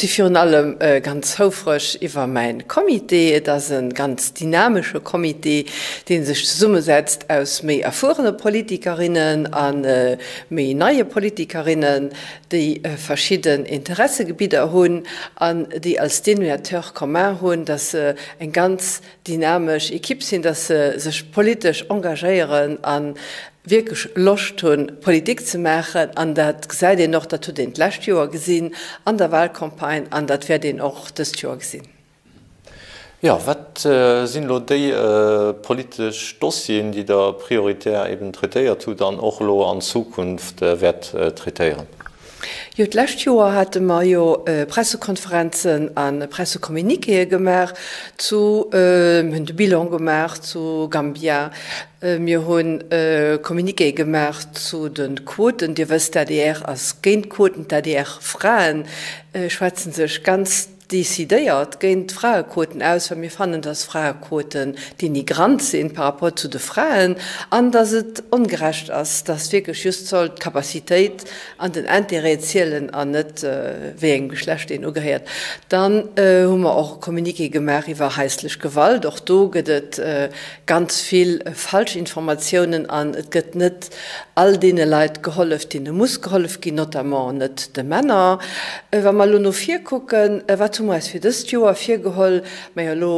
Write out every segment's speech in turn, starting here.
Si virun allem ganz houfreg iwwer mäin Comité. Et ass e ganz dynamesche Comité, dee sech zesummesetzt aus méi erfuerene Politikerinnen a méi neie Politikerinnen, déi verschidden Interessegebidder hunn an déi als Dénominateur commun hunn, dass se eng ganz dynamesch Equipe sinn, dass se sech politesch engagéieren a wierklech Loscht hunn, Politik ze maachen. An dat gesäit een och, dat huet een d'lescht Joer gesinn an der Wahlcampagne an dat wäert een och dëst Joer gesinn. Jo, wat sinn elo déi politesch Dossieren, déi Der prioritär eben traitéiert hutt an och elo an Zukunft wäert traitéieren? Jo, d'lescht Joer hate mer jo Pressekonferenzen a Pressecommuniquéë gemaach zu, mir hunn de Bilan gemaach zu Gambia, mir hu Communiquéë gemaach zu de Quoten. Dir wësst, d'ADR ass géint d'Quoten, d'ADR-Frae schwätze sech ganz decidéiert géint d'Fraequoten aus, well mir fannen, dass Fraequoten denigrant sinn par rapport zu de Fraen an dass et ongerecht ass, dass wierklech just soll d'Capacitéit an den Intérêt zielen an net wéi engem Geschlecht een ugehéiert. Dann hu mer och e Communiqué gemaach iwwer haislech Gewalt. Och do gëtt et ganz vill falsch Informatiounen an et gëtt net all deene Leit gehollef, deene muss gehollef ginn, notamment net de Männer. Wa mer elo no vir kucken, wat hu mer eis fir dëst Joer virgeholl? Majo, elo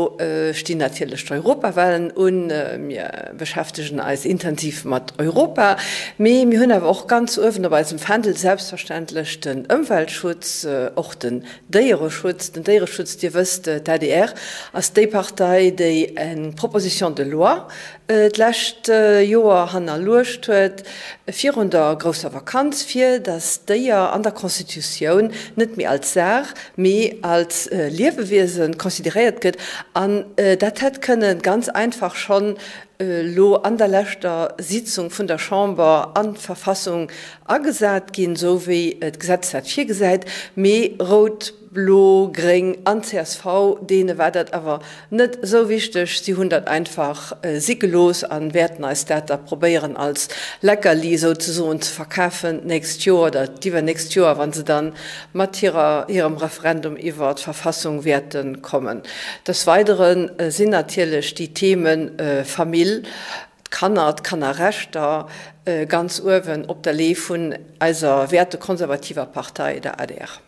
stinn natierlech d'Europawahlen un. Mir beschäftegen eis intensiv mat Europa, mee mir hunn awer och ganz uewen op eisem Fändel selbstverständlech den Ëmweltschutz, och den Déiereschutz. Den Déiereschutz, Dir wësst, d'ADR ass déi Partei, déi eng Proposition de loi d'lescht Joer hannerluecht huet, virun der grousser Vakanz, fir datt d'Déier an der Constitutioun net méi als Saach, mee als Liewewiese consideréiert gëtt. An dat hätt kënne ganz einfach schonn elo an der leschter Sitzung vun der Chamber an d'Verfassung agesat ginn, esou wéi d'Gesetz dat virgesäit. Mee rout, blo, gréng an csv, deene war dat awer net esou wichteg. Si hunn dat einfach si gelooss a wäerten eis dat da probéieren als Leckerli souzesoen ze verkafen d'nächst Joer oder d'iwwernächst Joer, wa se da mat hirer, hirem Referendum iwwer d'Verfassung wäerte kommen. Des Weidere sinn natierlech déi Theme Famill, d'Kanner, d'Kannerrechter ganz uewen op der Lee vun eiser wäertekonservativer Partei, der adr.